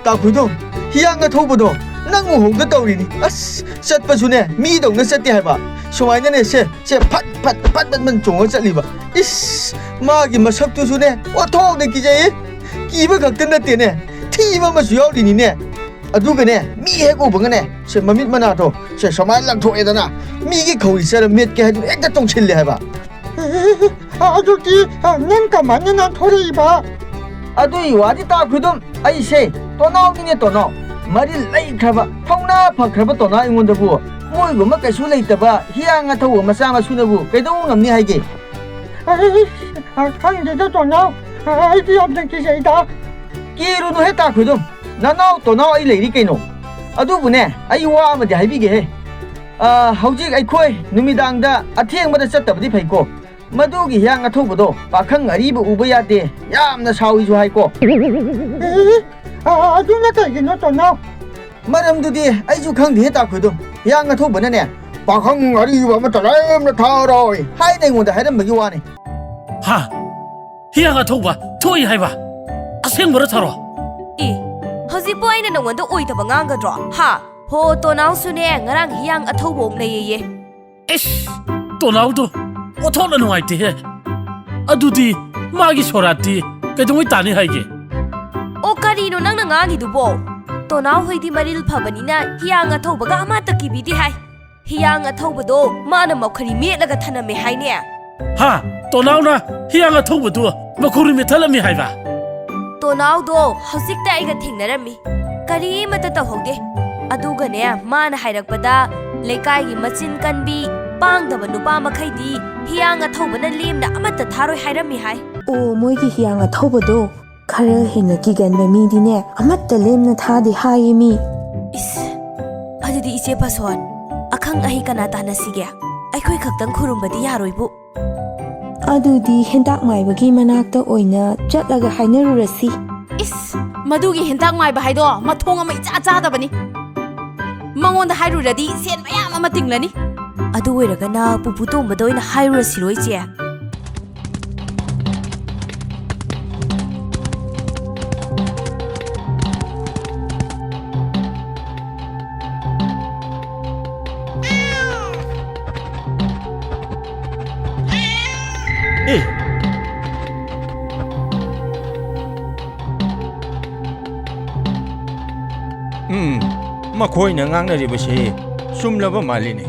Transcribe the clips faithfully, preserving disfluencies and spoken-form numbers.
ꯇꯥ ꯈꯣꯏꯗꯨꯝ, ꯍꯤꯌꯥꯡ ꯑꯊꯧꯕꯗꯣ ꯅꯪ ꯎꯍꯧꯗ ꯇꯧꯔꯤꯅꯤ꯫ ꯑꯁ, ꯆꯠꯄꯁꯨꯅꯦ ꯃꯤꯗꯧꯅ ꯆꯠꯇꯦ ꯍꯥꯏꯕ꯫ ꯁꯨꯃꯥꯏꯅꯅꯦ ꯁꯦ, ꯁꯦ ꯐꯠ ꯐꯠ ꯐꯠ ꯐꯠ ꯐꯠ ꯆꯣꯡꯉ ꯆꯠꯂꯤꯕ꯫ ꯏꯁ, ꯃꯥꯒꯤ ꯃꯁꯛꯇꯨꯁꯨꯅꯦ ꯑꯣꯟꯊꯣꯛꯅ ꯀꯤꯖꯩꯌꯦ꯫ ꯀꯤꯕ ꯈꯛꯇ ꯅꯠꯇꯦꯅꯦ, ꯊꯤꯕ ꯑꯃꯁꯨ ꯌꯥꯎꯔꯤꯅꯤꯅꯦ꯫ ꯑꯗꯨꯒꯅꯦ ꯃꯤ ꯍꯦꯛ ꯎꯕꯒꯅꯦ ꯁꯦ ꯃꯃꯤꯠ ꯃꯅꯥꯗꯣ ꯁꯦ ꯁꯨꯃꯥꯏꯅ ꯂꯪꯊꯣꯛꯑꯦꯗꯅ, ꯃꯤꯒꯤ ꯈꯧꯔꯤ ꯆꯔꯝ ꯃꯦꯠꯀꯦ ꯍꯥꯏꯗꯨꯅ ꯍꯦꯛꯇ ꯆꯣꯡꯁꯤꯜꯂꯦ ꯍꯥꯏꯕ꯫ ꯑꯗꯨꯗꯤ, ꯑ, ꯅꯪ ꯀꯃꯥꯏꯅ ꯅꯥꯟꯊꯣꯔꯛꯏꯕ? ꯑꯗꯨꯒꯤ ꯋꯥꯗꯤ ꯇꯥ ꯈꯨꯗꯨꯝ, ꯑꯩꯁꯦ ꯇꯣꯅꯥꯎꯅꯤꯅꯦ ꯇꯣꯅꯥꯎ꯫ ꯃꯔꯤꯜ ꯂꯩꯈ꯭ꯔꯕ, ꯊꯧꯅꯥ ꯐꯈ꯭ꯔꯕ ꯇꯣꯅꯥꯎ ꯑꯩꯉꯣꯟꯗꯕꯨ ꯃꯣꯏꯒꯨꯝꯕ ꯀꯩꯁꯨ ꯂꯩꯇꯕ ꯍꯤꯌꯥꯡ ꯑꯊꯧꯕ ꯃꯆꯥ ꯃꯁꯨꯅꯕꯨ ꯀꯩꯗꯧ ꯉꯝꯅꯤ ꯍꯥꯏꯒꯦ? ꯑꯩ, ꯑ, ꯈꯪꯗꯦꯗ ꯇꯣꯅꯥꯎ, ꯑ, ꯑꯩꯗꯤ ꯌꯥꯝꯅ ꯀꯤꯖꯩꯗ꯫ ꯀꯤꯔꯨꯅꯨꯍꯦ ꯇꯥ ꯈꯨꯗꯨꯝ, ꯅꯅꯥꯎ ꯇꯣꯅꯥꯎ ꯑꯩ ꯂꯩꯔꯤ ꯀꯩꯅꯣ꯫ ꯑꯗꯨꯕꯨꯅꯦ, ꯑꯩ ꯋꯥ ꯑꯃꯗꯤ ꯍꯥꯏꯕꯤꯒꯦꯍꯦ꯫ ꯑ, ꯍꯧꯖꯤꯛ ꯑꯩꯈꯣꯏ ꯅꯨꯃꯤꯗꯥꯡꯗ ꯑꯊꯦꯡꯕꯗ ꯆꯠꯇꯕꯗꯤ ꯐꯩꯀꯣ꯫ ꯃꯗꯨꯒꯤ ꯍꯤꯌꯥꯡ ꯑꯊꯧꯕꯗꯣ ꯄꯥꯈꯪ ꯑꯔꯤꯕ ꯎꯕ ꯌꯥꯗꯦ, ꯌꯥꯝꯅ ꯁꯥꯎꯏꯁꯨ ꯍꯥꯏꯀꯣ꯫ ꯑꯦ, ꯑ, ꯑꯗꯨꯅ ꯀꯩꯒꯤꯅꯣ ꯇꯣꯅꯥꯎ? ꯃꯔꯝꯗꯨꯗꯤ ꯑꯩꯁꯨ ꯈꯪꯗꯦꯍꯦ ꯇꯥ ꯈꯨꯗꯨꯝ꯫ ꯍꯤꯌꯥꯡ ꯑꯊꯧꯕꯅꯅꯦ ꯄꯥꯈꯪ ꯑꯔꯤꯕ ꯑꯃꯠꯇ ꯂꯦꯝꯅ ꯊꯥꯔꯣꯏ ꯍꯥꯏꯅ ꯑꯩꯉꯣꯟꯗ ꯍꯥꯏꯔꯝꯕꯒꯤ ꯋꯥꯅꯤ꯫ ꯍꯥ? ꯍꯤꯌꯥꯡ ꯑꯊꯧꯕ ꯊꯣꯛꯏ ꯍꯥꯏꯕ? ꯑꯁꯦꯡꯕꯔꯣ ꯊꯥꯔꯣ? ꯑꯦ, ꯍꯧꯖꯤꯛꯄꯨ ꯑꯩꯅ ꯅꯉꯣꯟꯗ ꯑꯣꯏꯗꯕ ꯉꯥꯡꯒꯗ꯭ꯔꯣ? ꯍꯥ? ꯍꯣ, ꯇꯣꯅꯥꯎꯁꯨꯅꯦ ꯉꯔꯥꯡ ꯍꯤꯌꯥꯡ ꯑꯊꯧꯕ ꯑꯣꯛꯅꯩꯌꯦꯌꯦ꯫ ꯏꯁ, ꯇꯣꯅꯥꯎꯗꯣ ꯑꯣꯟꯊꯣꯛꯅ ꯅꯨꯡꯉꯥꯏꯇꯦꯍꯦ꯫ ꯑꯗꯨꯗꯤ ꯃꯥꯒꯤ ꯁꯣꯔꯥꯠꯇꯤ ꯀꯩꯗꯧꯉꯩ ꯇꯥꯅꯤ ꯍꯥꯏꯒꯦ? ꯑꯣ, ꯀꯔꯤꯅꯣ ꯅꯪꯅ ꯉꯥꯡꯉꯤꯗꯨꯕꯣ? ꯇꯣꯅꯥꯎ ꯍꯣꯏꯗꯤ ꯃꯔꯤꯜ ꯐꯕꯅꯤꯅ ꯍꯤꯌꯥꯡ ꯑꯊꯧꯕꯒ ꯑꯃꯠꯇ ꯀꯤꯕꯤꯗꯦ ꯍꯥꯏ꯫ ꯍꯤꯌꯥꯡ ꯑꯊꯧꯕꯗꯣ ꯃꯥꯅ ꯃꯧꯈꯔꯤ ꯃꯦꯠꯂꯒ ꯊꯅꯝꯃꯦ ꯍꯥꯏꯅꯦ꯫ ꯍꯥ? ꯇꯣꯅꯥꯎꯅ ꯍꯤꯌꯥꯡ ꯑꯊꯧꯕꯗꯨ ꯃꯈꯣꯡ ꯃꯦꯠꯊꯠꯂꯝꯃꯤ ꯍꯥꯏꯕ? ꯇꯣꯅꯥꯎꯗꯣ ꯍꯧꯖꯤꯛꯇ ꯑꯩꯒ ꯊꯦꯡꯅꯔꯝꯃꯤ꯫ ꯀꯔꯤꯃꯠꯇ ꯇꯧꯍꯧꯗꯦ꯫ ꯑꯗꯨꯒꯅꯦ, ꯃꯥꯅ ꯍꯥꯏꯔꯛꯄꯗ ꯂꯩꯀꯥꯏꯒꯤ ꯃꯆꯤꯟ ꯀꯟꯕꯤ, ꯄꯥꯡꯗꯕ ꯅꯨꯄꯥ ꯃꯈꯩꯗꯤ ꯍꯤꯌꯥꯡ ꯑꯊꯧꯕꯅ ꯂꯦꯝꯅ ꯑꯃꯠꯇ ꯊꯥꯔꯣꯏ ꯍꯥꯏꯔꯝꯃꯤ ꯍꯥꯏ꯫ ꯑꯣ, ꯃꯣꯏꯒꯤ ꯍꯤꯌꯥꯡ ꯑꯊꯧꯕꯗꯣ ꯈꯔ ꯍꯦꯟꯅ ꯀꯤꯒꯟꯕ ꯃꯤꯗꯤꯅꯦ, ꯑꯃꯠꯇ ꯂꯦꯝꯅ ꯊꯥꯗꯦ ꯍꯥꯏꯌꯦ ꯃꯤ꯫ ꯏꯁ, ꯑꯗꯨꯗꯤ ꯏꯆꯦ ꯄꯥꯁꯣꯟ, ꯑꯈꯪ ꯑꯍꯩ ꯀꯅꯥ ꯇꯥꯟꯅꯁꯤꯒꯦ? ꯑꯩꯈꯣꯏ ꯈꯛꯇꯪ ꯈꯨꯔꯨꯝꯕꯗꯤ ꯌꯥꯔꯣꯏꯕꯨ꯫ ꯑꯗꯨꯗꯤ ꯍꯦꯟꯇꯥꯛ ꯃꯥꯏꯕꯒꯤ ꯃꯅꯥꯛꯇ ꯑꯣꯏꯅ ꯆꯠꯂꯒ ꯍꯥꯏꯅꯔꯨꯔꯁꯤ꯫ ꯏꯁ, ꯃꯗꯨꯒꯤ ꯍꯦꯟꯇꯥꯛ ꯃꯥꯏꯕ ꯍꯥꯏꯗꯣ ꯃꯊꯣꯡ ꯑꯃ ꯏꯆꯥ ꯆꯥꯗꯕꯅꯤ꯫ ꯃꯉꯣꯟꯗ ꯍꯥꯏꯔꯨꯔꯗꯤ ꯁꯦꯟ ꯃꯌꯥꯝ ꯑꯃ ꯇꯤꯡꯂꯅꯤ꯫ ꯑꯗꯨ ꯑꯣꯏꯔꯒꯅ ꯄꯨꯄꯨ ꯇꯣꯝꯕꯗ ꯑꯣꯏꯅ ꯍꯥꯏꯔꯨꯔꯁꯤꯔꯣ, ꯏꯆꯦ? ꯎꯝ, ꯃꯈꯣꯏꯅ ꯉꯥꯡꯅꯔꯤꯕꯁꯤ ꯆꯨꯝꯂꯕ ꯃꯥꯜꯂꯤꯅꯦ꯫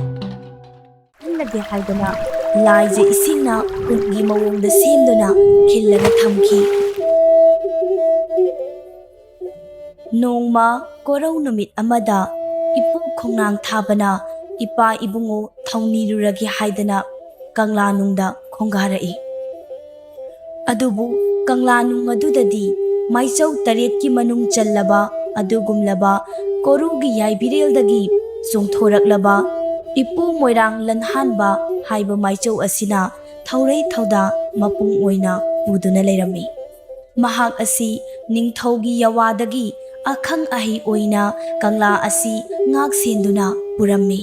ꯈꯜꯂꯒꯦ ꯍꯥꯏꯗꯅ ꯂꯥꯏꯁꯦ ꯏꯁꯤꯡꯅ ꯎꯟꯒꯤ ꯃꯑꯣꯡꯗ ꯁꯦꯝꯗꯨꯅ ꯈꯤꯜꯂꯒ ꯊꯝꯈꯤ꯫ ꯅꯣꯡꯃ ꯀꯣꯔꯧ ꯅꯨꯃꯤꯠ ꯑꯃꯗ ꯏꯄꯨ ꯈꯣꯡꯅꯥꯡ ꯊꯥꯕꯅ ꯏꯄꯥ ꯏꯕꯨꯡꯉꯣ ꯊꯧꯅꯤꯔꯨꯔꯒꯦ ꯍꯥꯏꯗꯅ ꯀꯪꯂꯥꯅꯨꯡꯗ ꯈꯣꯡꯒꯥꯔꯛꯏ꯫ ꯑꯗꯨꯕꯨ ꯀꯪꯂꯥꯅꯨꯡ ꯑꯗꯨꯗꯗꯤ ꯃꯥꯏꯆꯧ ꯇꯔꯦꯠꯀꯤ ꯃꯅꯨꯡ ꯆꯜꯂꯕ ꯑꯗꯨꯒꯨꯝꯂꯕ ꯀꯣꯔꯧꯒꯤ ꯌꯥꯏꯕꯤꯔꯦꯜꯗꯒꯤ ꯆꯣꯡꯊꯣꯔꯛꯂꯕ ꯏꯄꯨ ꯃꯣꯏꯔꯥꯡ ꯂꯟꯍꯥꯟꯕ ꯍꯥꯏꯕ ꯃꯥꯏꯆꯧ ꯑꯁꯤꯅ ꯊꯧꯔꯩ ꯊꯧꯗꯥ ꯃꯄꯨꯡ ꯑꯣꯏꯅ ꯄꯨꯗꯨꯅ ꯂꯩꯔꯝꯃꯤ꯫ ꯃꯍꯥꯛ ꯑꯁꯤ ꯅꯤꯡꯊꯧꯒꯤ ꯌꯥꯋꯥꯗꯒꯤ ꯑꯈꯪ ꯑꯍꯩ ꯑꯣꯏꯅ ꯀꯪꯂꯥ ꯑꯁꯤ ꯉꯥꯛ ꯁꯦꯟꯗꯨꯅ ꯄꯨꯔꯝꯃꯤ꯫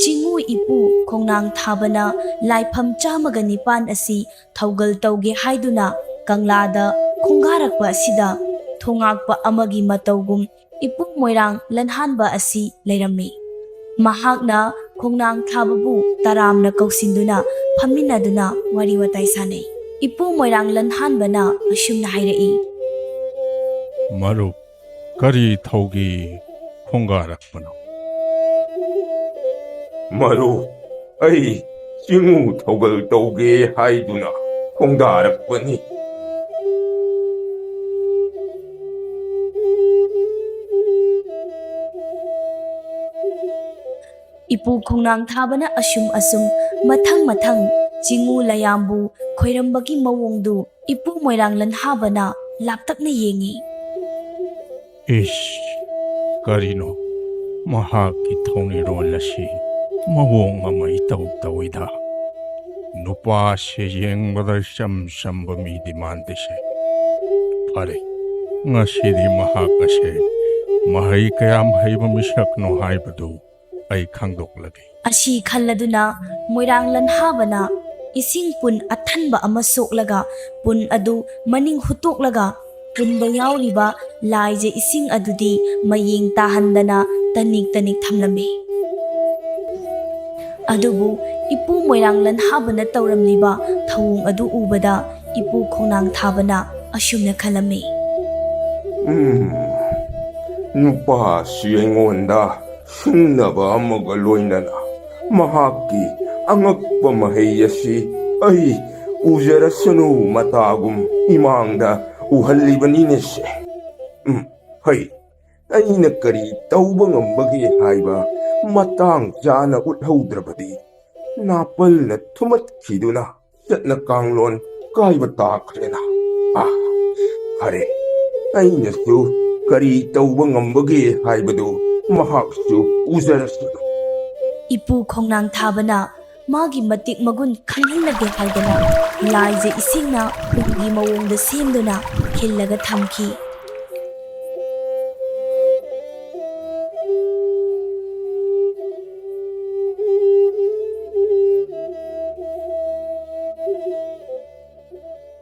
ꯆꯤꯉꯨ ꯏꯄꯨ ꯈꯣꯡꯅꯥꯡ ꯊꯥꯕꯅ ꯂꯥꯏꯐꯝ ꯆꯥꯝꯃꯒ ꯅꯤꯄꯥꯟ ꯑꯁꯤ ꯊꯧꯒꯜ ꯇꯧꯒꯦ ꯍꯥꯏꯗꯨꯅ ꯀꯪꯂꯥꯗ ꯈꯣꯡꯒꯥꯔꯛꯄ ꯑꯁꯤꯗ ꯊꯣꯉꯥꯛꯄ ꯑꯃꯒꯤ ꯃꯇꯧꯒꯨꯝ ꯏꯄꯨ ꯃꯣꯏꯔꯥꯡ ꯂꯟꯍꯥꯟꯕ ꯑꯁꯤ ꯂꯩꯔꯝꯃꯤ꯫ ꯃꯍꯥꯛꯅ ꯈꯣꯡꯅꯥꯡ ꯊꯥꯕꯕꯨ ꯇꯔꯥꯝꯅ ꯀꯧꯁꯤꯟꯗꯨꯅ ꯐꯝꯃꯤꯟꯅꯗꯨꯅ ꯋꯥꯔꯤ ꯋꯥꯇꯥꯏ ꯁꯥꯅꯩ꯫ ꯏꯄꯨ ꯃꯣꯏꯔꯥꯡ ꯂꯟꯍꯥꯟꯕꯅ ꯑꯁꯨꯝꯅ ꯍꯥꯏꯔꯛꯏ꯫ ꯃꯔꯨꯞ, ꯀꯔꯤ ꯊꯧꯒꯦ ꯈꯣꯡꯒꯥꯔꯛꯄꯅꯣ? ꯃꯔꯨꯞ, ꯑꯩ ꯆꯤꯉꯨ ꯊꯧꯒꯜ ꯇꯧꯒꯦ ꯍꯥꯏꯗꯨꯅ ꯈꯣꯡꯗꯥꯔꯛꯄꯅꯤ꯫ ꯏꯄꯨ ꯈꯣꯡꯅꯥꯡ ꯊꯥꯕꯅ ꯑꯁꯨꯝ ꯑꯁꯨꯝ ꯃꯊꯪ ꯃꯊꯪ ꯆꯤꯉꯨ ꯂꯌꯥꯝꯕꯨ ꯈꯣꯏꯔꯝꯕꯒꯤ ꯃꯑꯣꯡꯗꯨ ꯏꯄꯨ ꯃꯣꯏꯔꯥꯡ ꯂꯟꯍꯥꯕꯅ ꯂꯥꯞꯇꯛꯅ ꯌꯦꯡꯏ꯫ ꯏꯁ, ꯀꯔꯤꯅꯣ? ꯃꯍꯥꯛꯀꯤ ꯊꯧꯅꯤꯔꯣꯜ ꯑꯁꯤ ꯃꯑꯣꯡ ꯑꯃ ꯏꯇꯧ ꯇꯧꯏꯗ꯫ ꯅꯨꯄꯥꯁꯦ ꯌꯦꯡꯕꯗ ꯏꯆꯝ ꯆꯝꯕ ꯃꯤꯗꯤ ꯃꯥꯟꯗꯦꯁꯦ꯫ ꯐꯔꯦ, ꯉꯁꯤꯗꯤ ꯃꯍꯥꯛ ꯑꯁꯦ ꯃꯍꯩ ꯀꯌꯥꯝ ꯍꯩꯕ ꯃꯤꯁꯛꯅꯣ ꯍꯥꯏꯕꯗꯨ ꯑꯩ ꯈꯪꯗꯣꯛꯂꯒꯦ꯫ ꯑꯁꯤ ꯈꯜꯂꯗꯨꯅ ꯃꯣꯏꯔꯥꯡ ꯂꯟꯍꯥꯕꯅ ꯏꯁꯤꯡ ꯄꯨꯟ ꯑꯊꯟꯕ ꯑꯃ ꯁꯣꯛꯂꯒ ꯄꯨꯟ ꯑꯗꯨ ꯃꯅꯤꯡ ꯍꯨꯠꯇꯣꯛꯂꯒ ꯄꯨꯟꯗ ꯌꯥꯎꯔꯤꯕ ꯂꯥꯏꯖ ꯏꯁꯤꯡ ꯑꯗꯨꯗꯤ ꯃꯌꯦꯡ ꯇꯥꯍꯟꯗꯅ ꯇꯅꯤꯛ ꯇꯅꯤꯛ ꯊꯝꯂꯝꯃꯤ꯫ ꯑꯗꯨꯕꯨ ꯏꯄꯨ ꯃꯣꯏꯔꯥꯡ ꯂꯟꯍꯥꯕꯅ ꯇꯧꯔꯝꯂꯤꯕ ꯊꯧꯑꯣꯡ ꯑꯗꯨ ꯎꯕꯗ ꯏꯄꯨ ꯈꯣꯡꯅꯥꯡ ꯊꯥꯕꯅ ꯑꯁꯨꯝꯅ ꯈꯜꯂꯝꯃꯤ꯫ ꯎꯝ, ꯅꯨꯄꯥꯁꯤ ꯑꯩꯉꯣꯟꯗ ꯁꯤꯡꯅꯕ ꯑꯃꯒ ꯂꯣꯏꯅꯅ ꯃꯍꯥꯛꯀꯤ ꯑꯉꯛꯄ ꯃꯍꯩ ꯑꯁꯤ ꯑꯩ ꯎꯖꯔꯁꯅꯨ ꯃꯇꯥꯒꯨꯝ ꯏꯃꯥꯡꯗ ꯎꯍꯜꯂꯤꯕꯅꯤꯅꯦꯁꯦ꯫ ꯎꯝ, ꯍꯩ, ꯑꯩꯅ ꯀꯔꯤ ꯇꯧꯕ ꯉꯝꯕꯒꯦ ꯍꯥꯏꯕ ꯃꯇꯥꯡ ꯆꯥꯅ ꯎꯠꯍꯧꯗ꯭ꯔꯕꯗꯤ ꯅꯥꯄꯜꯅ ꯊꯨꯝꯃꯠꯈꯤꯗꯨꯅ ꯆꯠꯅ ꯀꯥꯡꯂꯣꯟ ꯀꯥꯏꯕ ꯇꯥꯈ꯭ꯔꯦꯅ꯫ ꯑꯥ, ꯐꯔꯦ, ꯑꯩꯅꯁꯨ ꯀꯔꯤ ꯇꯧꯕ ꯉꯝꯕꯒꯦ ꯍꯥꯏꯕꯗꯨ ꯃꯍꯥꯛꯁꯨ ꯎꯖꯔꯁꯅꯨ꯫ ꯏꯄꯨ ꯈꯣꯡꯅꯥꯡ ꯊꯥꯕꯅ ꯃꯥꯒꯤ ꯃꯇꯤꯛ ꯃꯒꯨꯟ ꯈꯪꯍꯜꯂꯒꯦ ꯍꯥꯏꯗꯅ ꯂꯥꯏꯖ ꯏꯁꯤꯡꯅ ꯎꯒꯤ ꯃꯑꯣꯡꯗ ꯁꯦꯝꯗꯨꯅ ꯈꯤꯜꯂꯒ ꯊꯝꯈꯤ꯫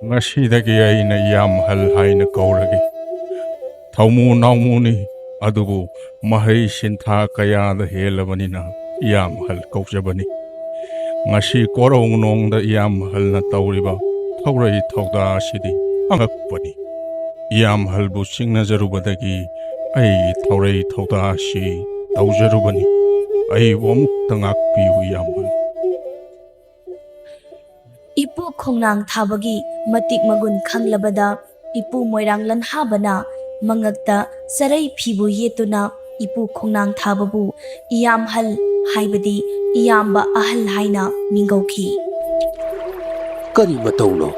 ꯉꯁꯤꯗꯒꯤ ꯑꯩꯅ ꯏꯌꯥꯝꯍꯜ ꯍꯥꯏꯅ ꯀꯧꯔꯒꯦ꯫ ꯊꯧꯃꯨ ꯅꯥꯎꯃꯨꯅꯤ, ꯑꯗꯨꯕꯨ ꯃꯍꯩ ꯁꯤꯟꯊꯥ ꯀꯌꯥꯗ ꯍꯦꯜꯂꯕꯅꯤꯅ ꯏꯌꯥꯝꯍꯜ ꯀꯧꯖꯕꯅꯤ꯫ ꯉꯁꯤ ꯀꯣꯔꯧꯅꯣꯡꯗ ꯏꯌꯥꯝꯍꯜꯅ ꯇꯧꯔꯤꯕ ꯊꯧꯔꯩ ꯊꯧꯗꯥ ꯑꯁꯤꯗꯤ ꯑꯉꯛꯄꯅꯤ꯫ ꯏꯌꯥꯝꯍꯜꯕꯨ ꯆꯤꯡꯅꯖꯔꯨꯕꯗꯒꯤ ꯑꯩ ꯊꯧꯔꯩ ꯊꯧꯗꯥ ꯑꯁꯤ ꯇꯧꯖꯔꯨꯕꯅꯤ꯫ ꯑꯩꯕꯨ ꯑꯃꯨꯛꯇ ꯉꯥꯛꯄꯤꯌꯨ ꯏꯌꯥꯝꯍꯜ꯫ ꯏꯄꯨ ꯈꯣꯡꯅꯥꯡ ꯊꯥꯕꯒꯤ ꯃꯇꯤꯛ ꯃꯒꯨꯟ ꯈꯪꯂꯕꯗ ꯏꯄꯨ ꯃꯣꯏꯔꯥꯡ ꯂꯟꯍꯥꯕꯅ ꯃꯉꯛꯇ ꯆꯔꯩ ꯐꯤꯕꯨ ꯌꯦꯠꯇꯨꯅ ꯏꯄꯨ ꯈꯣꯡꯅꯥꯡ ꯊꯥꯕꯕꯨ ꯏꯌꯥꯝꯍꯜ ꯍꯥꯏꯕꯗꯤ ꯏꯌꯥꯝꯕ ꯑꯍꯜ ꯍꯥꯏꯅ ꯃꯤꯡꯒꯧꯈꯤ꯫ ꯀꯔꯤ ꯃꯇꯧꯅꯣ?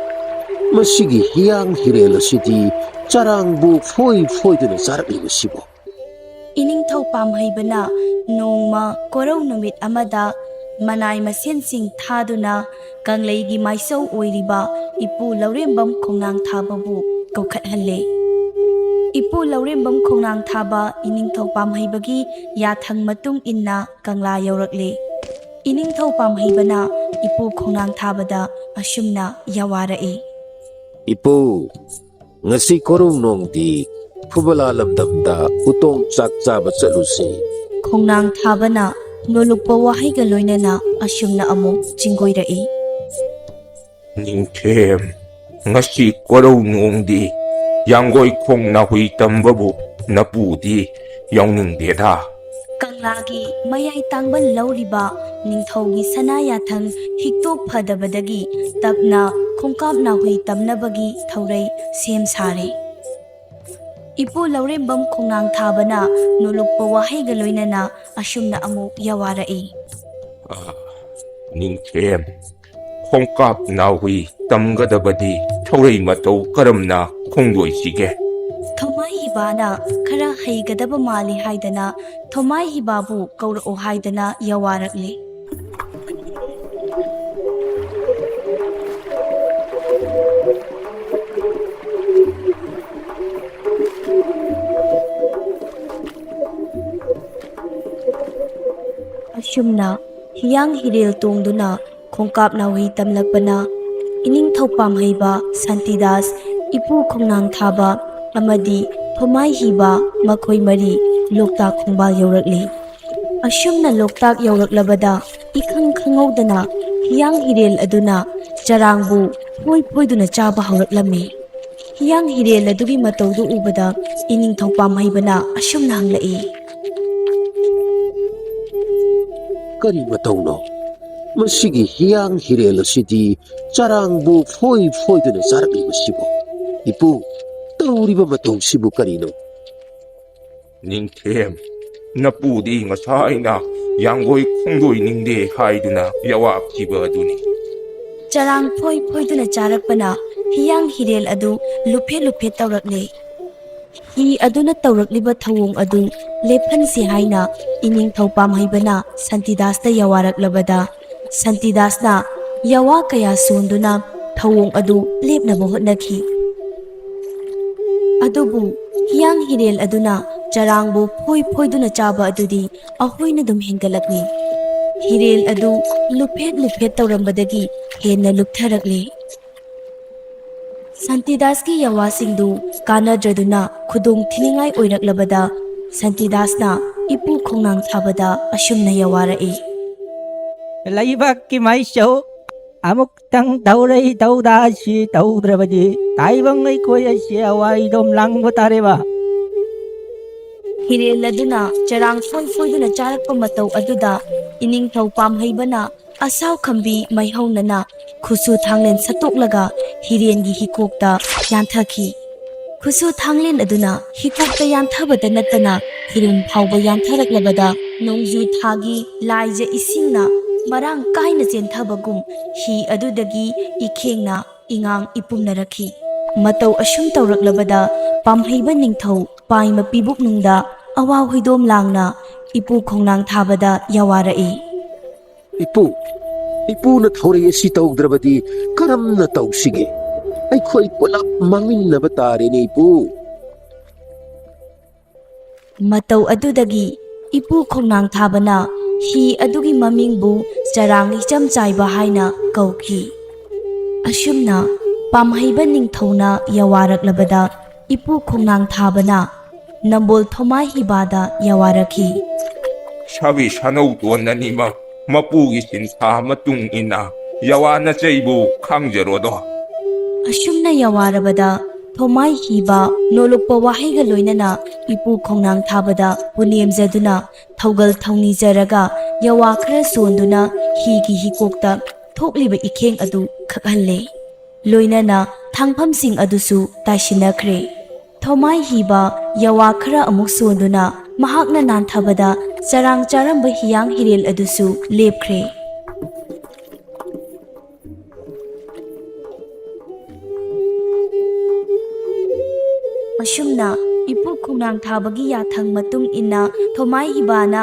ꯃꯁꯤꯒꯤ ꯍꯤꯌꯥꯡ ꯍꯤꯔꯦꯜ ꯑꯁꯤꯗꯤ ꯆꯔꯥꯡꯕꯨ ꯐꯣꯏ ꯐꯣꯏꯗꯨꯅ ꯆꯥꯔꯛꯂꯤꯕꯁꯤꯕꯣ? ꯏꯅꯤꯡꯊꯧ ꯄꯥꯝꯍꯩꯕꯅ ꯅꯣꯡꯃ ꯀꯣꯔꯧ ꯅꯨꯃꯤꯠ ꯑꯃꯗ ꯃꯅꯥꯏ ꯃꯁꯦꯟꯁꯤꯡ ꯊꯥꯗꯨꯅ ꯀꯪꯂꯩꯒꯤ ꯃꯥꯏꯆꯧ ꯑꯣꯏꯔꯤꯕ ꯏꯄꯨ ꯂꯧꯔꯦꯝꯕꯝ ꯈꯣꯡꯅꯥꯡ ꯊꯥꯕꯕꯨ ꯀꯧꯈꯠꯍꯜꯂꯦ꯫ ꯏꯄꯨ ꯂꯧꯔꯦꯝꯕꯝ ꯈꯣꯡꯅꯥꯡ ꯊꯥꯕ ꯏꯅꯤꯡꯊꯧ ꯄꯥꯝꯍꯩꯕꯒꯤ ꯌꯥꯊꯪ ꯃꯇꯨꯡ ꯏꯟꯅ ꯀꯪꯂꯥ ꯌꯧꯔꯛꯂꯦ꯫ ꯏꯅꯤꯡꯊꯧ ꯄꯥꯝꯍꯩꯕꯅ ꯏꯄꯨ ꯈꯣꯡꯅꯥꯡ ꯊꯥꯕꯗ ꯑꯁꯨꯝꯅ ꯌꯥꯋꯥꯔꯛꯏ꯫ ꯏꯄꯨ, ꯉꯁꯤ ꯀꯣꯔꯧꯅꯣꯡꯗꯤ ꯐꯨꯕꯂꯥ ꯂꯝꯗꯝꯗ ꯎꯇꯣꯡ ꯆꯥꯛ ꯆꯥꯕ ꯆꯠꯂꯨꯁꯤ꯫ ꯈꯣꯡꯅꯥꯡ ꯊꯥꯕꯅ ꯅꯣꯂꯨꯛꯄ ꯋꯥꯍꯩꯒ ꯂꯣꯏꯅꯅ ꯑꯁꯨꯝꯅ ꯑꯃꯨꯛ ꯆꯤꯡꯒꯣꯏꯔꯛꯏ꯫ ꯅꯤꯡꯊꯦꯝ, ꯉꯁꯤ ꯀꯣꯔꯧ ꯅꯣꯡꯗꯤ ꯌꯥꯡꯒꯣꯏ ꯈꯣꯡ ꯅꯥꯍꯨꯏ ꯇꯝꯕꯕꯨ ꯅꯄꯨꯗꯤ ꯌꯥꯎꯅꯤꯡꯗꯦꯗ꯫ ꯀꯪꯂꯥꯒꯤ ꯃꯌꯥꯏ ꯇꯥꯡꯕꯟ ꯂꯧꯔꯤꯕ ꯅꯤꯡꯊꯧꯒꯤ ꯁꯅꯥ ꯌꯥꯊꯪ ꯍꯤꯛꯇꯣꯛ ꯐꯗꯕꯗꯒꯤ ꯇꯞꯅ ꯈꯣꯡꯀꯥꯞ ꯅꯥꯍꯨꯏ ꯇꯝꯅꯕꯒꯤ ꯊꯧꯔꯩ ꯁꯦꯝ ꯁꯥꯔꯦ꯫ ꯏꯄꯨ ꯂꯧꯔꯦꯝꯕꯝ ꯈꯣꯡꯅꯥꯡ ꯊꯥꯕꯅ ꯅꯣꯂꯨꯛꯄ ꯋꯥꯍꯩꯒ ꯂꯣꯏꯅꯅ ꯑꯁꯨꯝꯅ ꯑꯃꯨꯛ ꯌꯥꯋꯥꯔꯛꯏ꯫ "ꯑꯥ, ꯅꯤꯡꯊꯦꯝ, ꯈꯣꯡꯀꯥꯞ ꯅꯥꯍꯨꯏ ꯇꯝꯒꯗꯕꯗꯤ ꯊꯧꯔꯩ ꯃꯇꯧ ꯀꯔꯝꯅ ꯈꯣꯡꯗꯣꯏꯁꯤꯒꯦ?" ꯊꯣꯃꯥꯏ ꯍꯤꯕꯥꯅ ꯈꯔ ꯍꯩꯒꯗꯕ ꯃꯥꯜꯂꯤ ꯍꯥꯏꯗꯅ ꯊꯣꯃꯥꯏ ꯍꯤꯕꯥꯕꯨ ꯀꯧꯔꯛꯑꯣ ꯍꯥꯏꯗꯅ ꯌꯥꯋꯥꯔꯛꯂꯤ꯫ ꯑꯁꯨꯝꯅ ꯍꯤꯌꯥꯡ ꯍꯤꯔꯦꯜ ꯇꯣꯡꯗꯨꯅ ꯈꯣꯡꯀꯥꯞ ꯅꯥꯍꯨꯏ ꯇꯝꯂꯛꯄꯅ ꯏꯅꯤꯡꯊꯧ ꯄꯥꯝꯍꯩꯕ ꯁꯥꯟꯇꯤꯗꯥꯁ, ꯏꯄꯨ ꯈꯣꯡꯅꯥꯡ ꯊꯥꯕ ꯑꯃꯗꯤ ꯊꯣꯃꯥꯏ ꯍꯤꯕ, ꯃꯈꯣꯏ ꯃꯔꯤ ꯂꯣꯛꯇꯥꯛ ꯈꯣꯡꯕꯥꯜ ꯌꯧꯔꯛꯂꯤ꯫ ꯑꯁꯨꯝꯅ ꯂꯣꯛꯇꯥꯛ ꯌꯧꯔꯛꯂꯕꯗ ꯏꯈꯪ ꯈꯪꯍꯧꯗꯅ ꯍꯤꯌꯥꯡ ꯍꯤꯔꯦꯜ ꯑꯗꯨꯅ ꯆꯔꯥꯡꯕꯨ ꯐꯣꯏ ꯐꯣꯏꯗꯨꯅ ꯆꯥꯕ ꯍꯧꯔꯛꯂꯝꯃꯤ꯫ ꯍꯤꯌꯥꯡ ꯍꯤꯔꯦꯜ ꯑꯗꯨꯒꯤ ꯃꯇꯧꯗꯨ ꯎꯕꯗ ꯏꯅꯤꯡꯊꯧ ꯄꯥꯝꯍꯩꯕꯅ ꯑꯁꯨꯝꯅ ꯍꯪꯂꯛꯏ꯫ "ꯀꯔꯤ ꯃꯇꯧꯅꯣ? ꯃꯁꯤꯒꯤ ꯍꯤꯌꯥꯡ ꯍꯤꯔꯦꯜ ꯑꯁꯤꯗꯤ ꯆꯔꯥꯡꯕꯨ ꯐꯣꯏ ꯐꯣꯏꯗꯨꯅ ꯆꯥꯔꯛꯂꯤꯕꯁꯤꯕꯨ? ꯏꯄꯨ, ꯇꯧꯔꯤꯕ ꯃꯇꯧꯁꯤꯕꯨ ꯀꯔꯤꯅꯣ?" "ꯅꯤꯡꯊꯦꯝ, ꯅꯄꯨꯗꯤ ꯉꯁꯥꯏꯅ ꯌꯥꯡꯒꯣꯏ ꯈꯣꯡꯗꯣꯏꯅꯤꯡꯗꯦ ꯍꯥꯏꯗꯨꯅ ꯌꯥꯋꯥꯛꯈꯤꯕ ꯑꯗꯨꯅꯤ꯫" ꯆꯔꯥꯡ ꯐꯣꯏ ꯐꯣꯏꯗꯨꯅ ꯆꯥꯔꯛꯄꯅ ꯍꯤꯌꯥꯡ ꯍꯤꯔꯦꯜ ꯑꯗꯨ ꯂꯨꯞꯐꯦꯠ ꯂꯨꯞꯐꯦꯠ ꯇꯧꯔꯛꯂꯦ꯫ ꯍꯤ ꯑꯗꯨꯅ ꯇꯧꯔꯛꯂꯤꯕ ꯊꯧꯑꯣꯡ ꯑꯗꯨ ꯂꯦꯞꯍꯟꯁꯤ ꯍꯥꯏꯅ ꯏꯅꯤꯡꯊꯧ ꯄꯥꯝꯍꯩꯕꯅ ꯁꯥꯟꯇꯤꯗꯥꯁꯇ ꯌꯥꯋꯥꯔꯛꯂꯕꯗ, ꯁꯥꯟꯇꯤꯗꯥꯁꯅ ꯌꯥꯋꯥ ꯀꯌꯥ ꯁꯣꯟꯗꯨꯅ ꯊꯧꯑꯣꯡ ꯑꯗꯨ ꯂꯦꯞꯅꯕ ꯍꯣꯠꯅꯈꯤ꯫ ꯑꯗꯨꯕꯨ ꯍꯤꯌꯥꯡ ꯍꯤꯔꯦꯜ ꯑꯗꯨꯅ ꯆꯔꯥꯡꯕꯨ ꯐꯣꯏ ꯐꯣꯏꯗꯨꯅ ꯆꯥꯕ ꯑꯗꯨꯗꯤ ꯑꯍꯣꯏꯅ ꯑꯗꯨꯝ ꯍꯦꯟꯒꯠꯂꯛꯂꯤ꯫ ꯍꯤꯔꯦꯜ ꯑꯗꯨ ꯂꯨꯞꯐꯦꯠ ꯂꯨꯞꯐꯦꯠ ꯇꯧꯔꯝꯕꯗꯒꯤ ꯍꯦꯟꯅ ꯂꯨꯞꯊꯔꯛꯂꯤ꯫ ꯁꯥꯟꯇꯤꯗꯥꯁꯀꯤ ꯌꯥꯋꯥꯁꯤꯡꯗꯨ ꯀꯥꯟꯅꯗ꯭ꯔꯗꯨꯅ ꯈꯨꯗꯣꯡ ꯊꯤꯅꯤꯡꯉꯥꯏ ꯑꯣꯏꯔꯛꯂꯕꯗ, ꯁꯥꯟꯇꯤꯗꯥꯁꯅ ꯏꯄꯨ ꯈꯣꯡꯅꯥꯡ ꯊꯥꯕꯗ ꯑꯁꯨꯝꯅ ꯌꯥꯋꯥꯔꯛꯏ꯫ ꯂꯩꯕꯥꯛꯀꯤ ꯃꯥꯏꯆꯧ, ꯑꯃꯨꯛꯇꯪ ꯇꯧꯔꯩ ꯇꯧꯗꯥꯁꯤ ꯇꯧꯗ꯭ꯔꯕꯗꯤ ꯇꯥꯏꯕꯪ ꯂꯩꯀꯣꯏ ꯑꯁꯤ ꯑꯋꯥꯏꯗꯣꯝ ꯂꯥꯡꯕ ꯇꯥꯔꯦꯕ꯫ ꯍꯤꯔꯦꯟ ꯑꯗꯨꯅ ꯆꯔꯥꯡ ꯐꯣꯏ ꯐꯣꯏꯗꯨꯅ ꯆꯥꯔꯛꯄ ꯃꯇꯧ ꯑꯗꯨꯗ ꯏꯅꯤꯡꯊꯧ ꯄꯥꯝꯍꯩꯕꯅ ꯑꯁꯥꯎ ꯈꯝꯕꯤ ꯃꯩꯍꯧꯅꯅ ꯈꯨꯠꯁꯨ ꯊꯥꯡꯂꯦꯟ ꯁꯠꯇꯣꯛꯂꯒ ꯍꯤꯔꯦꯟꯒꯤ ꯍꯤꯀꯣꯛꯇ ꯌꯥꯟꯊꯈꯤ꯫ ꯈꯨꯠꯁꯨ ꯊꯥꯡꯂꯦꯟ ꯑꯗꯨꯅ ꯍꯤꯀꯣꯛꯇ ꯌꯥꯟꯊꯕꯇ ꯅꯠꯇꯅ ꯍꯤꯔꯦꯟ ꯐꯥꯎꯕ ꯌꯥꯟꯊꯔꯛꯂꯕꯗ ꯅꯣꯡꯖꯨ ꯊꯥꯒꯤ ꯂꯥꯏꯖ ꯏꯁꯤꯡꯅ ꯃꯔꯥꯡ ꯀꯥꯏꯅ ꯆꯦꯟꯊꯕꯒꯨꯝ ꯍꯤ ꯑꯗꯨꯗꯒꯤ ꯏꯈꯦꯡꯅ ꯏꯉꯥꯡ ꯏꯄꯨꯝꯅꯔꯛꯈꯤ꯫ ꯃꯇꯧ ꯑꯁꯨꯝ ꯇꯧꯔꯛꯂꯕꯗ ꯄꯥꯝꯍꯩꯕ ꯅꯤꯡꯊꯧ ꯄꯥꯏꯃ ꯄꯤꯕꯨꯛꯅꯨꯡꯗ ꯑꯋꯥ ꯍꯨꯏꯗꯣꯝ ꯂꯥꯡꯅ ꯏꯄꯨ ꯈꯣꯡꯅꯥꯡ ꯊꯥꯕꯗ ꯌꯥꯋꯥꯔꯛꯏ꯫ ꯏꯄꯨ, ꯏꯄꯨꯅ ꯊꯧꯔꯩ ꯑꯁꯤ ꯇꯧꯗ꯭ꯔꯕꯗꯤ ꯀꯔꯝꯅ ꯇꯧꯁꯤꯒꯦ? ꯑꯩꯈꯣꯏ ꯄꯨꯂꯞ ꯃꯥꯡꯃꯤꯟꯅꯕ ꯇꯥꯔꯦꯅꯦ, ꯏꯄꯨ꯫ ꯃꯇꯧ ꯑꯗꯨꯗꯒꯤ ꯏꯄꯨ ꯈꯣꯡꯅꯥꯡ ꯊꯥꯕꯅ ꯍꯤ ꯑꯗꯨꯒꯤ ꯃꯃꯤꯡꯕꯨ ꯆꯔꯥꯡ ꯏꯆꯝ ꯆꯥꯏꯕ ꯍꯥꯏꯅ ꯀꯧꯈꯤ꯫ ꯑꯁꯨꯝꯅ ꯄꯥꯝꯍꯩꯕ ꯅꯤꯡꯊꯧꯅ ꯌꯥꯋꯥꯔꯛꯂꯕꯗ ꯏꯄꯨ ꯈꯣꯡꯅꯥꯡ ꯊꯥꯕꯅ ꯅꯝꯕꯣꯜ ꯊꯣꯃꯥꯏ ꯍꯤꯕꯥꯗ ꯌꯥꯋꯥꯔꯛꯈꯤ꯫ ꯁꯥꯕꯤ ꯁꯥꯅꯧꯇꯣꯟ ꯑꯅꯤꯃꯛ ꯃꯄꯨꯒꯤ ꯁꯤꯟꯊꯥ ꯃꯇꯨꯡ ꯏꯟꯅ ꯌꯥꯋꯥꯅ ꯆꯩꯕꯨ ꯈꯥꯡꯖꯔꯣꯗꯣ꯫ ꯑꯁꯨꯝꯅ ꯌꯥꯋꯥꯔꯕꯗ ꯊꯣꯃꯥꯏ ꯍꯤꯕ ꯅꯣꯂꯨꯛꯄ ꯋꯥꯍꯩꯒ ꯂꯣꯏꯅꯅ ꯏꯄꯨ ꯈꯣꯡꯅꯥꯡ ꯊꯥꯕꯗ ꯄꯨꯅꯦꯝꯖꯗꯨꯅ ꯊꯧꯒꯜ ꯊꯧꯅꯤꯖꯔꯒ ꯌꯥꯋꯥ ꯈꯔ ꯁꯣꯟꯗꯨꯅ ꯍꯤꯒꯤ ꯍꯤꯀꯣꯛꯇ ꯊꯣꯛꯂꯤꯕ ꯏꯈꯦꯡ ꯑꯗꯨ ꯈꯛꯍꯜꯂꯦ꯫ ꯂꯣꯏꯅꯅ ꯊꯥꯡꯐꯝꯁꯤꯡ ꯑꯗꯨꯁꯨ ꯇꯥꯏꯁꯤꯟꯅꯈ꯭ꯔꯦ꯫ ꯊꯣꯃꯥꯏ ꯍꯤꯕ ꯌꯥꯋꯥ ꯈꯔ ꯑꯃꯨꯛ ꯁꯣꯟꯗꯨꯅ ꯃꯍꯥꯛꯅ ꯅꯥꯟꯊꯕꯗ ꯆꯔꯥꯡ ꯆꯥꯔꯝꯕ ꯍꯤꯌꯥꯡ ꯍꯤꯔꯦꯜ ꯑꯗꯨꯁꯨ ꯂꯦꯞꯈ꯭ꯔꯦ꯫ ꯑꯁꯨꯝꯅ ꯏꯄꯨ ꯈꯣꯡꯅꯥꯡ ꯊꯥꯕꯒꯤ ꯌꯥꯊꯪ ꯃꯇꯨꯡ ꯏꯟꯅ ꯊꯣꯃꯥꯏ ꯍꯤꯕꯥꯅ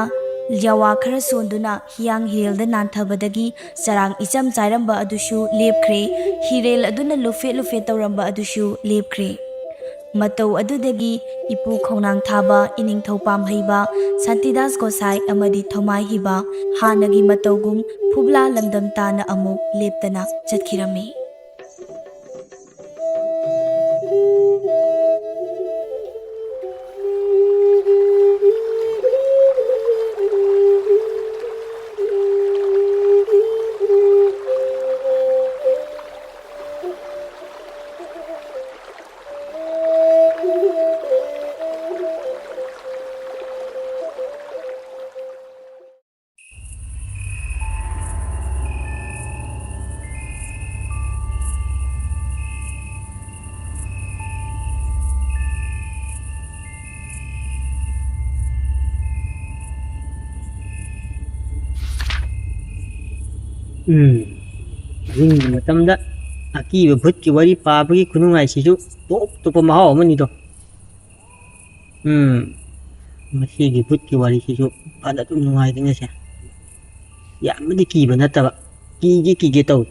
ꯌꯥꯋꯥ ꯈꯔ ꯁꯣꯟꯗꯨꯅ ꯍꯤꯌꯥꯡ ꯍꯤꯔꯦꯜꯗ ꯅꯥꯟꯊꯕꯗꯒꯤ ꯆꯔꯥꯡ ꯏꯆꯝ ꯆꯥꯏꯔꯝꯕ ꯑꯗꯨꯁꯨ ꯂꯦꯞꯈ꯭ꯔꯦ, ꯍꯤꯔꯦꯜ ꯑꯗꯨꯅ ꯂꯨꯐꯦꯠ ꯂꯨꯐꯦꯠ ꯇꯧꯔꯝꯕ ꯑꯗꯨꯁꯨ ꯂꯦꯞꯈ꯭ꯔꯦ꯫ ꯃꯇꯧ ꯑꯗꯨꯗꯒꯤ ꯏꯄꯨ ꯈꯣꯡꯅꯥꯡ ꯊꯥꯕ, ꯏꯅꯤꯡꯊꯧ ꯄꯥꯝꯍꯩꯕ, ꯁꯥꯟꯇꯤꯗꯥꯁ ꯒꯣꯁꯥꯏ ꯑꯃꯗꯤ ꯊꯣꯃꯥꯏ ꯍꯤꯕ ꯍꯥꯟꯅꯒꯤ ꯃꯇꯧꯒꯨꯝ ꯐꯨꯕꯂꯥ ꯂꯝꯗꯝ ꯇꯥꯅ ꯑꯃꯨꯛ ꯂꯦꯞꯇꯅ ꯆꯠꯈꯤꯔꯝꯃꯤ꯫ ꯎꯝ, ꯑꯍꯤꯡꯒꯤ ꯃꯇꯝꯗ ꯑꯀꯤꯕ ꯚꯨꯠꯀꯤ ꯋꯥꯔꯤ ꯄꯥꯕꯒꯤ ꯈꯨꯅꯨꯡꯉꯥꯏꯁꯤꯁꯨ ꯇꯣꯞ ꯇꯣꯞꯄ ꯃꯍꯥꯎ ꯑꯃꯅꯤꯗꯣ꯫ ꯎꯝ, ꯃꯁꯤꯒꯤ ꯚꯨꯠꯀꯤ ꯋꯥꯔꯤꯁꯤꯁꯨ ꯐꯅ ꯑꯗꯨꯝ ꯅꯨꯡꯉꯥꯏꯗꯣꯏꯅꯦꯁꯦ꯫ ꯌꯥꯝꯅꯗꯤ ꯀꯤꯕ ꯅꯠꯇꯕ, ꯀꯤꯒꯦ ꯀꯤꯒꯦ ꯇꯧꯏ꯫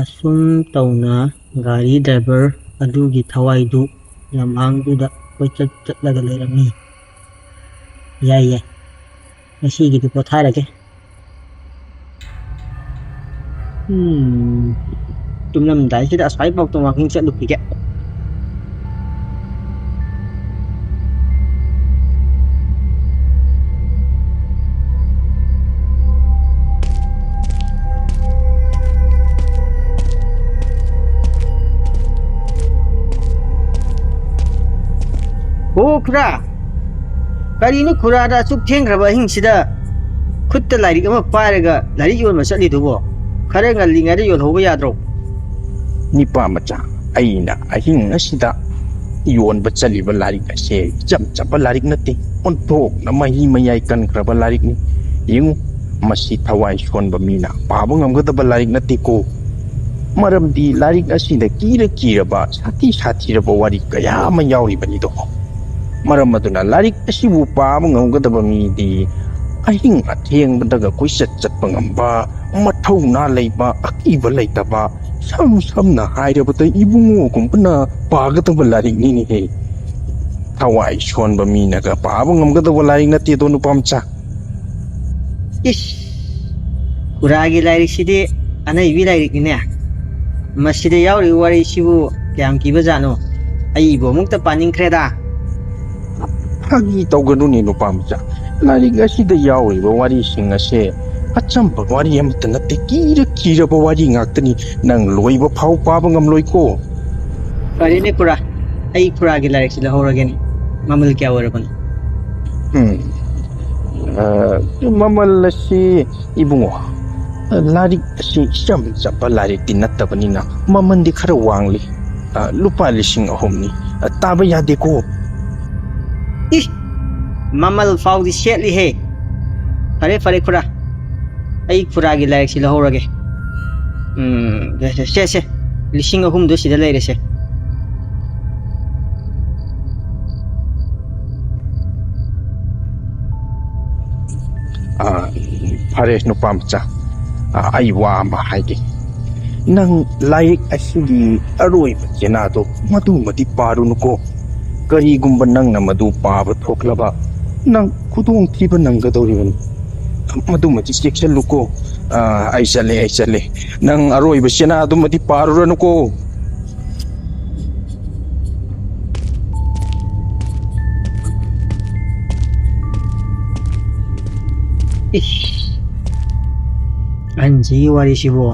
ꯑꯁꯨꯝ ꯇꯧꯅ ꯒꯥꯔꯤ ꯗ꯭ꯔꯥꯏꯚꯔ ꯑꯗꯨꯒꯤ ꯊꯋꯥꯏꯗꯨ ꯂꯝꯍꯥꯡꯗꯨꯗ ꯀꯣꯏꯆꯠ ꯆꯠꯂꯒ ꯂꯩꯔꯝꯃꯤ꯫ ꯌꯥꯏ, ꯌꯥꯏ, ꯉꯁꯤꯒꯤꯗꯤ ꯄꯣꯊꯥꯔꯒꯦ꯫ ꯎꯝ, ꯇꯨꯝꯂꯝꯗꯥꯏꯁꯤꯗ ꯑꯁ꯭ꯋꯥꯏꯐꯥꯎꯇ ꯋꯥꯀꯤꯡ ꯆꯠꯂꯨꯈꯤꯒꯦ꯫ ꯑꯣ ꯈꯨꯔꯥ, ꯀꯔꯤꯅꯣ ꯈꯨꯔꯥꯗ ꯑꯁꯨꯛ ꯊꯦꯡꯈ꯭ꯔꯕ ꯑꯍꯤꯡꯁꯤꯗ ꯈꯨꯠꯇ ꯂꯥꯏꯔꯤꯛ ꯑꯃ ꯄꯥꯏꯔꯒ ꯂꯥꯏꯔꯤꯛ ꯌꯣꯟꯕ ꯆꯠꯂꯤꯗꯨꯕꯣ? ꯈꯔ ꯉꯜꯂꯤꯉꯩꯗ ꯌꯣꯜꯍꯧꯕ ꯌꯥꯗ꯭ꯔꯣ? ꯅꯤꯄꯥ ꯃꯆꯥ, ꯑꯩꯅ ꯑꯍꯤꯡ ꯑꯁꯤꯗ ꯌꯣꯟꯕ ꯆꯠꯂꯤꯕ ꯂꯥꯏꯔꯤꯛ ꯑꯁꯦ ꯏꯆꯝ ꯆꯝꯕ ꯂꯥꯏꯔꯤꯛ ꯅꯠꯇꯦ, ꯑꯣꯟꯊꯣꯛꯅ ꯃꯍꯤ ꯃꯌꯥꯏ ꯀꯟꯈ꯭ꯔꯕ ꯂꯥꯏꯔꯤꯛꯅꯤ꯫ ꯌꯦꯡꯉꯨ, ꯃꯁꯤ ꯊꯋꯥꯏ ꯁꯣꯟꯕ ꯃꯤꯅ ꯄꯥꯕ ꯉꯝꯒꯗꯕ ꯂꯥꯏꯔꯤꯛ ꯅꯠꯇꯦꯀꯣ꯫ ꯃꯔꯝꯗꯤ ꯂꯥꯏꯔꯤꯛ ꯑꯁꯤꯗ ꯀꯤꯔ ꯀꯤꯔꯕ, ꯁꯥꯊꯤ ꯁꯥꯊꯤꯔꯕ ꯋꯥꯔꯤ ꯀꯌꯥ ꯑꯃ ꯌꯥꯎꯔꯤꯕꯅꯤꯗꯣ꯫ ꯃꯔꯝ ꯑꯗꯨꯅ ꯂꯥꯏꯔꯤꯛ ꯑꯁꯤꯕꯨ ꯄꯥꯕ ꯉꯝꯒꯗꯕ ꯃꯤꯗꯤ ꯑꯍꯤꯡ ꯑꯊꯦꯡꯕꯗꯒ ꯀꯣꯏꯆꯠ ꯆꯠꯄ ꯉꯝꯕ, ꯃꯊꯧꯅꯥ ꯂꯩꯕ, ꯑꯀꯤꯕ ꯂꯩꯇꯕ, ꯁꯝ ꯁꯝꯅ ꯍꯥꯏꯔꯕꯗ ꯏꯕꯨꯡꯉꯣꯒꯨꯝꯕꯅ ꯄꯥꯒꯗꯕ ꯂꯥꯏꯔꯤꯛꯅꯤꯅꯦꯍꯦ꯫ ꯊꯋꯥꯏ ꯁꯣꯟꯕ ꯃꯤꯅꯒ ꯄꯥꯕ ꯉꯝꯒꯗꯕ ꯂꯥꯏꯔꯤꯛ ꯅꯠꯇꯦꯗꯣ, ꯅꯨꯄꯥ ꯃꯆꯥ꯫ ꯏꯁ, ꯈꯨꯔꯥꯒꯤ ꯂꯥꯏꯔꯤꯛꯁꯤꯗꯤ ꯑꯅꯩꯕꯤ ꯂꯥꯏꯔꯤꯛꯅꯤꯅꯦ꯫ ꯃꯁꯤꯗ ꯌꯥꯎꯔꯤꯕ ꯋꯥꯔꯤꯁꯤꯕꯨ ꯀꯌꯥꯝ ꯀꯤꯕꯖꯥꯠꯅꯣ? ꯑꯩꯕꯨ ꯑꯃꯨꯛꯇ ꯄꯥꯅꯤꯡꯈ꯭ꯔꯦꯗ꯫ ꯐꯥꯒꯤ ꯇꯧꯒꯅꯨꯅꯦ, ꯅꯨꯄꯥ ꯃꯆꯥ꯫ ꯂꯥꯏꯔꯤꯛ ꯑꯁꯤꯗ ꯌꯥꯎꯔꯤꯕ ꯋꯥꯔꯤꯁꯤꯡ ꯑꯁꯦ ꯑꯆꯝꯕ ꯋꯥꯔꯤ ꯑꯃꯠꯇ ꯅꯠꯇꯦ, ꯀꯤꯔ ꯀꯤꯔꯕ ꯋꯥꯔꯤ ꯉꯥꯛꯇꯅꯤ꯫ ꯅꯪ ꯂꯣꯏꯕ ꯐꯥꯎ ꯄꯥꯕ ꯉꯝꯂꯣꯏꯀꯣ꯫ ꯐꯔꯦꯅꯦ ꯈꯨꯔꯥ, ꯑꯩ ꯈꯨꯔꯥꯒꯤ ꯂꯥꯏꯔꯤꯛꯁꯤ ꯂꯧꯍꯧꯔꯒꯦꯅꯦ꯫ ꯃꯃꯜ ꯀꯌꯥ ꯑꯣꯏꯔꯕꯅꯣ? ꯎꯝ, ꯑ, ꯃꯃꯜ ꯑꯁꯤ, ꯏꯕꯨꯡꯉꯣ, ꯂꯥꯏꯔꯤꯛ ꯑꯁꯤ ꯏꯆꯝ ꯆꯝꯕ ꯂꯥꯏꯔꯤꯛꯇꯤ ꯅꯠꯇꯕꯅꯤꯅ ꯃꯃꯜꯗꯤ ꯈꯔ ꯋꯥꯡꯂꯤ꯫ ꯑ, ꯂꯨꯄꯥ ꯂꯤꯁꯤꯡ ꯑꯍꯨꯝꯅꯤ꯫ ꯑ, ꯇꯥꯕ ꯌꯥꯗꯦꯀꯣ꯫ ꯏ! ꯃꯃꯜ ꯐꯥꯎꯗꯤ ꯁꯦꯠꯂꯤꯍꯦ꯫ ꯐꯔꯦ, ꯐꯔꯦ, ꯈꯨꯔꯥ꯫ ꯑꯩ ꯈꯨꯔꯥꯒꯤ ꯂꯥꯏꯔꯤꯛꯁꯤ ꯂꯧꯍꯧꯔꯒꯦ꯫ ꯎꯝ, ꯁꯦ, ꯁꯦ, ꯁꯦ, ꯁꯦ꯫ ꯂꯤꯁꯤꯡ ꯑꯍꯨꯝꯗꯣ ꯁꯤꯗ ꯂꯩꯔꯦꯁꯦ꯫ ꯑꯥ, ꯐꯔꯦ, ꯅꯨꯄꯥ ꯃꯆꯥ꯫ ꯑꯥ, ꯑꯩ ꯋꯥ ꯑꯃ ꯍꯥꯏꯒꯦ꯫ ꯅꯪ ꯂꯥꯏꯔꯤꯛ ꯑꯁꯤꯒꯤ ꯑꯔꯣꯏꯕ ꯆꯦꯅꯥꯗꯣ ꯃꯗꯨꯃꯗꯤ ꯄꯥꯔꯨꯅꯨꯀꯣ꯫ ꯀꯔꯤꯒꯨꯝꯕ ꯅꯪꯅ ꯃꯗꯨ ꯄꯥꯕ ꯊꯣꯛꯂꯕ, ꯅꯪ ꯈꯨꯗꯣꯡꯊꯤꯕ ꯅꯪꯒꯗꯧꯔꯤꯕꯅꯤ꯫ ꯃꯗꯨꯃꯗꯤ ꯆꯦꯛꯁꯤꯜꯂꯨꯀꯣ꯫ ꯑꯥ, ꯑꯩ ꯆꯠꯂꯦ, ꯑꯩ ꯆꯠꯂꯦ꯫ ꯅꯪ ꯑꯔꯣꯏꯕ ꯆꯦꯅꯥꯗꯨꯃꯗꯤ ꯄꯥꯔꯨꯔꯅꯨꯀꯣ꯫ ꯏꯁ, ꯑꯍꯟꯁꯤꯒꯤ ꯋꯥꯔꯤꯁꯤꯕꯨ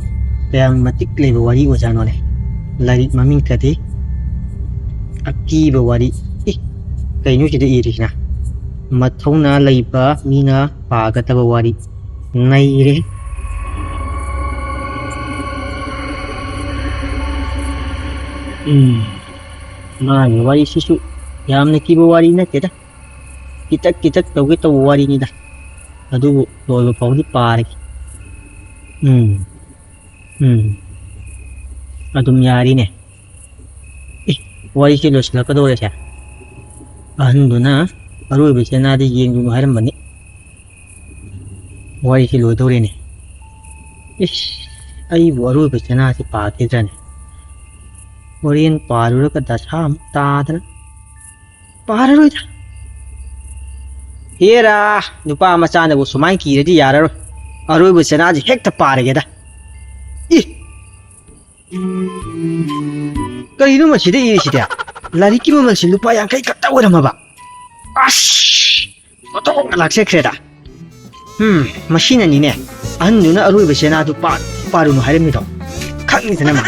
ꯀꯌꯥꯝ ꯃꯇꯤꯛ ꯂꯩꯕ ꯋꯥꯔꯤ ꯑꯣꯏꯖꯥꯠꯅꯣꯅꯦ? ꯂꯥꯏꯔꯤꯛ ꯃꯃꯤꯡ ꯀꯗꯤ ꯑꯀꯤꯕ ꯋꯥꯔꯤ꯫ ꯏ, ꯀꯩꯅꯣ ꯁꯤꯗ ꯏꯔꯤꯁꯤꯅ? ꯃꯊꯧꯅꯥ ꯂꯩꯕ ꯃꯤꯅ ꯄꯥꯒꯗꯕ ꯋꯥꯔꯤ꯫ ꯅꯩꯔꯦ꯫ ꯎꯝ, ꯃꯥꯒꯤ ꯋꯥꯔꯤꯁꯤꯁꯨ ꯌꯥꯝꯅ ꯀꯤꯕ ꯋꯥꯔꯤ ꯅꯠꯇꯦꯗ꯫ ꯀꯤꯇꯛ ꯀꯤꯇꯛ ꯇꯧꯒꯦ ꯇꯧꯕ ꯋꯥꯔꯤꯅꯤꯗ꯫ ꯑꯗꯨꯕꯨ ꯂꯣꯏꯕ ꯐꯥꯎꯗꯤ ꯄꯥꯔꯒꯦ꯫ ꯎꯝ, ꯎꯝ꯫ ꯑꯗꯨꯝ ꯌꯥꯔꯤꯅꯦ꯫ ꯑꯦ, ꯋꯥꯔꯤꯁꯦ ꯂꯣꯏꯁꯤꯜꯂꯛꯀꯗꯧꯔꯦꯁꯦ꯫ ꯑꯍꯟꯗꯨꯅ ꯑꯔꯣꯏꯕ ꯆꯦꯅꯥꯗ ꯌꯦꯡꯂꯨꯅꯨ ꯍꯥꯏꯔꯝꯕꯅꯤ꯫ ꯋꯥꯔꯤꯁꯦ ꯂꯣꯏꯗꯧꯔꯦꯅꯦ꯫ ꯏꯁ, ꯑꯩꯕꯨ ꯑꯔꯣꯏꯕ ꯆꯦꯅꯥꯁꯤ ꯄꯥꯈꯤꯗ꯭ꯔꯅꯦ? ꯍꯣꯔꯦꯟ ꯄꯥꯔꯨꯔꯒ ꯗꯁꯥ ꯑꯃꯨꯛ ꯇꯥꯗꯅ ꯄꯥꯔꯔꯣꯏꯗ꯫ ꯍꯦꯔꯥ, ꯅꯨꯄꯥ ꯃꯆꯥꯅꯕꯨ ꯁꯨꯃꯥꯏꯅ ꯀꯤꯔꯗꯤ ꯌꯥꯔꯔꯣꯏ꯫ ꯑꯔꯣꯏꯕ ꯆꯦꯅꯥꯁꯤ ꯍꯦꯛꯇ ꯄꯥꯔꯒꯦꯗ꯫ ꯏ! ꯀꯔꯤꯅꯣ ꯃꯁꯤꯗ ꯏꯔꯤꯁꯤꯗꯤ? ꯂꯥꯏꯔꯤꯛꯀꯤ ꯃꯃꯜꯁꯤ ꯂꯨꯄꯥ ꯌꯥꯡꯈꯩ ꯈꯛꯇ ꯑꯣꯏꯔꯝꯃꯕ? ꯑꯁ! ꯃꯇꯣꯛꯅ ꯂꯥꯛꯆꯈ꯭ꯔꯦꯗ꯫ ꯎꯝ, ꯃꯁꯤꯅꯅꯤꯅꯦ ꯑꯍꯟꯗꯨꯅ ꯑꯔꯣꯏꯕ ꯆꯦꯅꯥꯗꯨ ꯄꯥ-, ꯄꯥꯔꯨꯅꯨ ꯍꯥꯏꯔꯝꯃꯤꯗꯣ꯫ ꯈꯪꯉꯤꯗꯅ